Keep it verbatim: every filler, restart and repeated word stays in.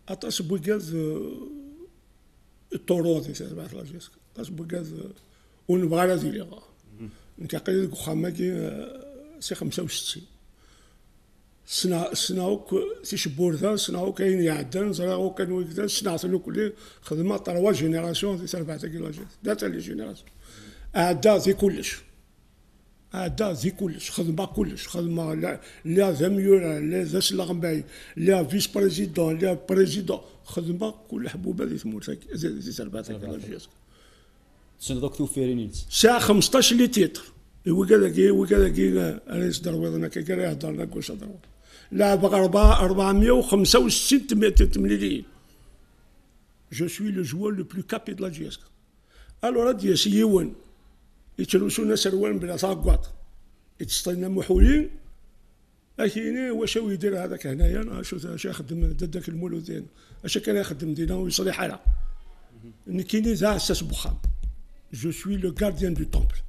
Aṭas n wigad, eh, ṭṭuruḍ di terbaɛt la J S K. Aṭas n wigad, eh, ur nebɣi ara ad iliɣ. Nekk aql-i deg uxxam-agi, eh, si xemsa u settin. Ssneɣ, ssneɣ akk ticebburda, ssneɣ akk ayen iɛeddan, ẓriɣ akk anwa i yellan, ssneɣ-ten akk, xedmeɣ trois générations di terbaɛt-agi la J S K. Data les générations. Ɛeddaɣ di kullec. Ɛeddaɣ di kullec, xedmeɣ kullec, xedmeɣ la, la d amyurar, la d asleɣmay, la vice-président, la président, xedmeɣ kul ḥbuba di tmurt-agi, di, di terbaɛt-agi la J S K. Tessneḍ akk tufirin-ines. Sɛiɣ xemseṭṭac les titres. I wigad-agi, i wigad-agi, eh, ara yesderwiḍen akka, ara iheddren akk s adrewiḍ. Leɛbeɣ rebɛa, rebɛemya u xemsa u settin tem-, tem-, temliliyin. Je suis le joueur le plus capé de la J S K. Alors, ad d-yas yiwen, yettrusun aserwal mebla taɛeggaḍt, yettseṭṭinen am uḥuli, ad k-yini: "Wacu i idir hada-k hnayan? Acu, acu ixeddem dadda-k Lmulud din? Acu akka ara ixeddem dinna, ur yeṣliḥ ara?" Nekkini d aɛessas n wexxam. Je suis le gardien du temple.